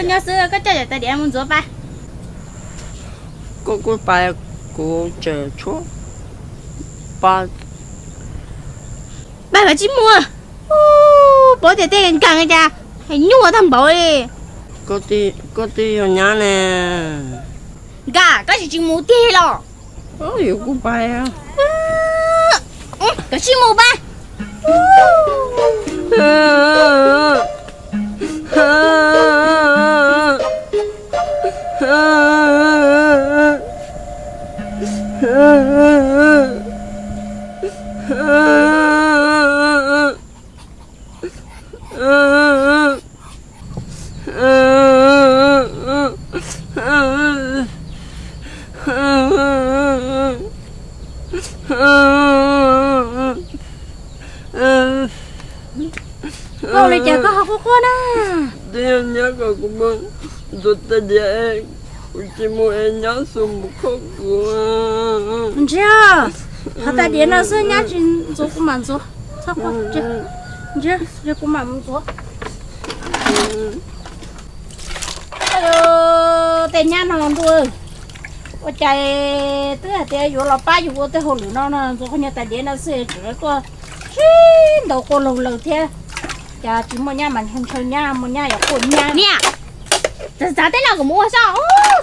Nyob xwb koj coj cov tais diav mus ntxuav pab. Koj kuj pab, kuv tseem tshuav pab. Pab mas tsis muaj. Paub tias tej nkeeg cas nyuaj tag npaum li. Koj twb yog nyab ne. Nkag koj tsis tsis mus tiag los. Yuav kuv pab. Koj tsis mus pab. Koj ua li cas koj ho quaj quaj na? Twb yog nyab kom kuv mus ntxuav tais diav, kuv tsis mus es nyab xub mus kho kuv. Ntsia, qhov tais diav no xwb nyab tsis ntxuav kuv mam ntxuav. Txhob quaj, ntsia, kuv mam mus ntxuav. Tej nyab no los ntuj, ua cas twb hais tias yuav los pab yus ua tej hauj lwm no no, ntxuav qhov nyuag tais diav no xwb tseem tuaj sib ntaus quaj laug lawm thiab. Cas tsis muaj nyab mas ntshaw nyab, muaj nyab yuav quaj nyab. Niam, txav tej no kuv mus ua soj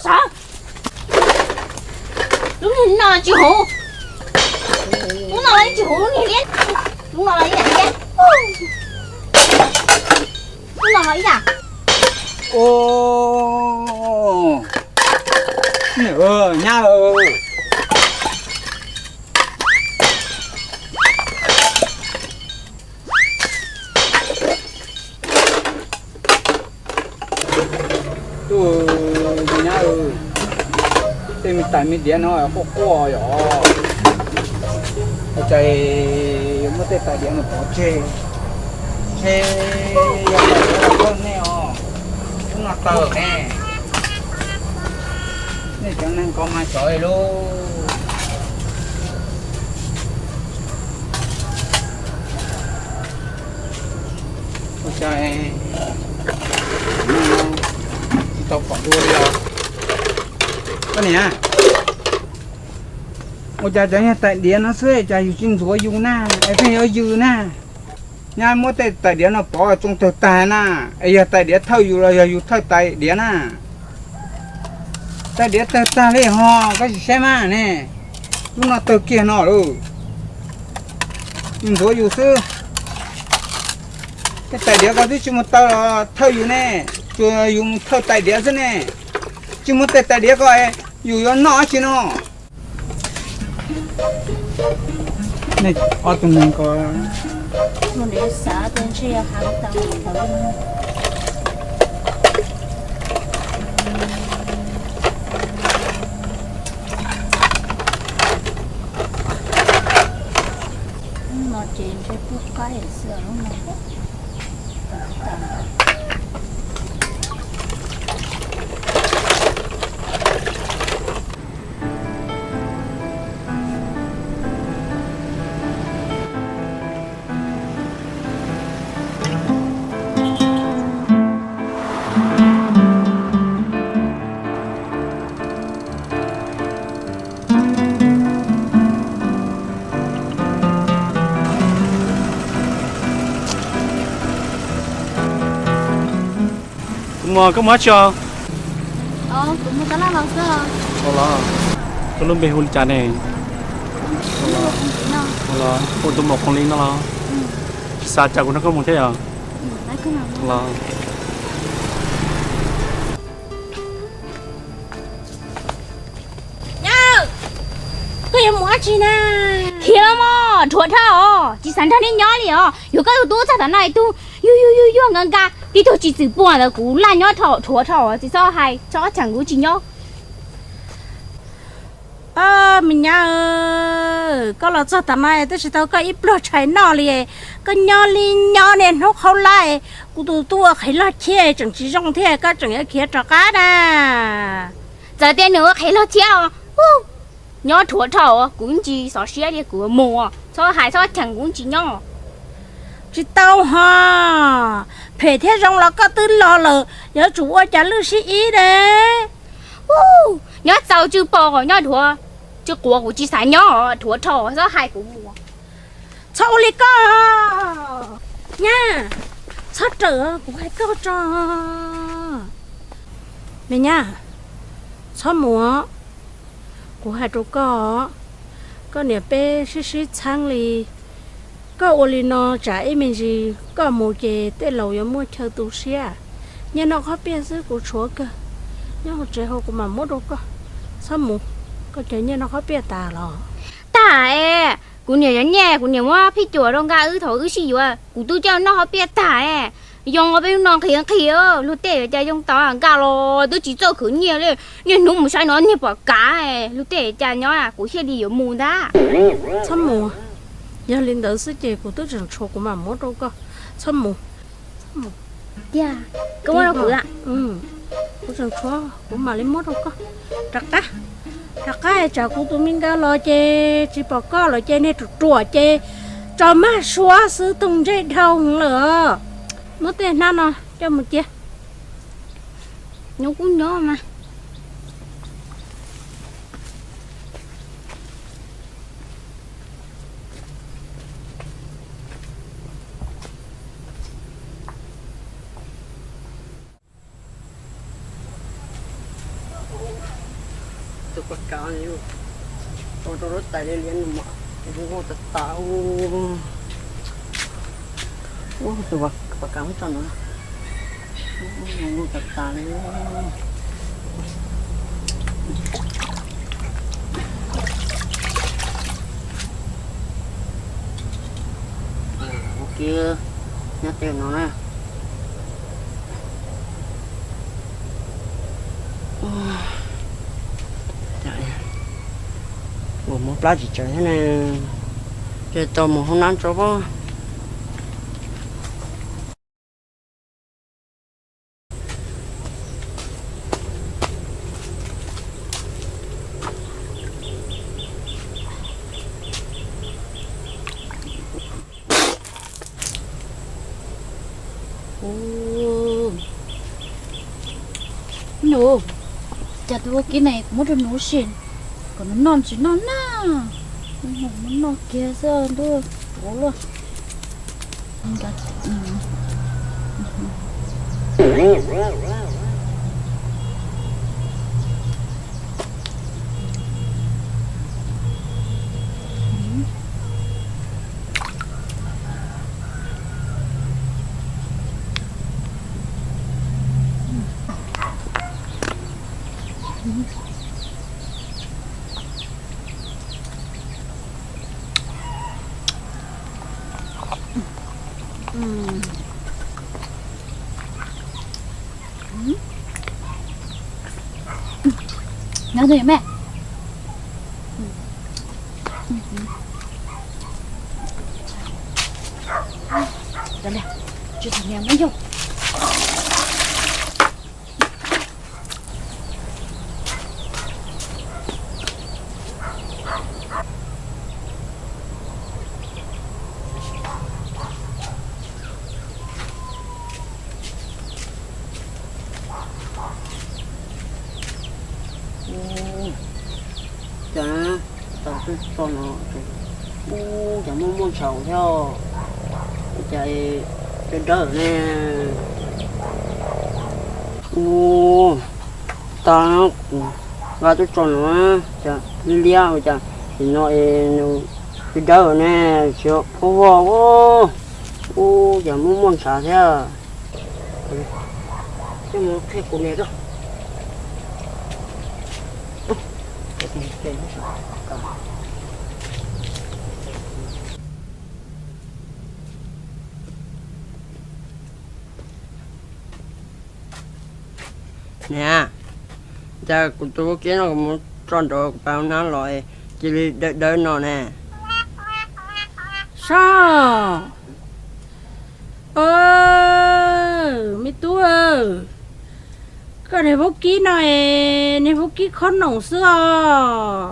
sov. Lub niag no tsis huv. Lub no los tsis huv, lub niag liab. Lub no los ib yam liab. Lub no los ib yam. Nyab, tus nyab, tej me tais me diav no quaj quaj yom. Ua cas yuav muab tej tais diav no pov tseg, ntshe yog tais diav los thawj nej os. Lub no tawg ne, nej cov neeg ko mas tsov li lauj. Ua cas tsis tau pom dua li os. Koj niam, ua cas cov nyuag tais diav no xwb cas yus tsis ntxuav yus na, es pheej yuav yws na? Nyab muab tej tais diav no pov tsoo tawg tag na, es yog tais diav thawj yus los yog yus thawj tais diav na? Tais diav tawg tag li ho, koj sim saib mas ne. Lub no tawg kiag no lauj. Yus ntxuav yus xwb. Tej tais diav ko twb tsis mus taw los thawj yus ne, tsuas yus mus thawj tais diav xwb ne. Tsis muaj tej tais diav ko, yus yuav noj dab tsi no? Nej ob tug neeg ko, xav tias ntshe yog hav tau ntawd. Lub no ces ntshe pub qaib xwb lub no. Kuv mus, koj mus dab tsi os? Kuv mus tab laj los xwb. Los, koj lub npe hu li cas ne? Los, hu tus maum Qhoos Lis no los? Tsis xav cas kuv nrog koj mus thiab yom? Los. Yawg, koj yuav mus dab tsi na? Khiav los mas, dhuav dhau os, tsis xav nrog nej nyob li os. Yuav koj tus tub txog tav no ib tug yuag yuag yuag yuag nka nka, tib tug tsis txwm puag ntawd kuv laj nyob dhau dhuav dhau os, tsis txhob hais, txhob cheem kuv tsis nyob. Me nyab, koj los txog tav no twb tsis tau koj ib pluag tshais noj li, koj nyob li nyob niaj hnub qhaub laj, kuv tus tub ua qhev log thiab tseem tsis zoo thiab koj tseem yuav khiav rov qab na. Txawm tias nws ua qhev log thiab los nyob dhuav dhau, kuv tsis xov siab li, kuv mus, txhob hais txhob cheem kuv tsis nyob. Tsis tau ho, Phem thiab zoo los koj twb los lawm, yuav tsum ua cas lwj sib ib de. Nyob txaus tsw pos nyob dhuav, tsw quav kuv tsis xav nyob, dhuav rho txhob hais kuv mus. Txhob ua li koj, nyab, txhob rawm, kuv hais koj tso. Me nyab, txhob mus, kuv hais rau koj, koj niam peb sib sib txheeb li. Koj ua li no tsam ib me ntsis koj mus ces tej laus yuav muaj chaw tu siab. Nyiaj noj qhob piaj xwb kuv tshuav kawg, nyob hauv tsev hauv kuv mam muab rau koj. Txhob mus, koj cov nyiaj noj qhob piaj tas los? Tag es, kuv niam cov nyiaj kuv niam muab phij cuam rau nkaj wb thaum wb sib yuav, kuv twb coj noj qhob piaj tag es. Yoo peb hnub no nqhis nqhis, luag tej yuav cas yoo tau nkaj los twb tsis txawj khwv nyiaj li. Niaj hnub mus saib no niag pom kav, luag tej yuav cas nyob kuv thiaj li yuav mus ntag. Txhob mus, yog li ntawd xwb ces kuv twb tseem tshuav kuv mam muab rau koj. Txhob mus. Tiag, koj muab rau kuv a? Kuv tseem tshuav kuv mam li muab rau koj. Rov qab, rov qab tsam kuv tus me nkawd los ces tsis pom koj lawm ces niag ruam ruam ces tso maj suab xwb, toog ntsej dhau lawm. Muab tej hnab no coj mus cia. Nyob kuj nyob mas. Tus pas kav ua rau lub tais liab liab no mas nquag tas tas. Tus pas kav muab tso no, nquag tas tas li. Ua kiag nyob tej no na. Ua mov plab tsis tsawg thiab ne, ces tau mus hoob nab tso pob. Nus, cas tus ua kiv ne kuv muab rau nus sim, kom nws noj tsis noj na. Muab noj kiag xwb ntuj, tuav luaj. Nyob twg me? Tsis tau niam muab yog. Cas tau tso no, ub, cas muaj muaj ntshauv thiab, cas dawb dawb ne. Ub, tas kuv nqa tuaj tso no, cas liab liab ua cas, nim no es nws dawb dawb ne, tsis phob voj. Ub, cas muaj muaj ntshav thiab. Coj mus qhia kuv niam rau. Niam, cas kuv tus vaub kib no kuv mus tso nrov kuv pab nab los cia li dawb dawb no ne. Soj, me tub, koj niag vaub kib no es niag vaub kib khob noom xwb os.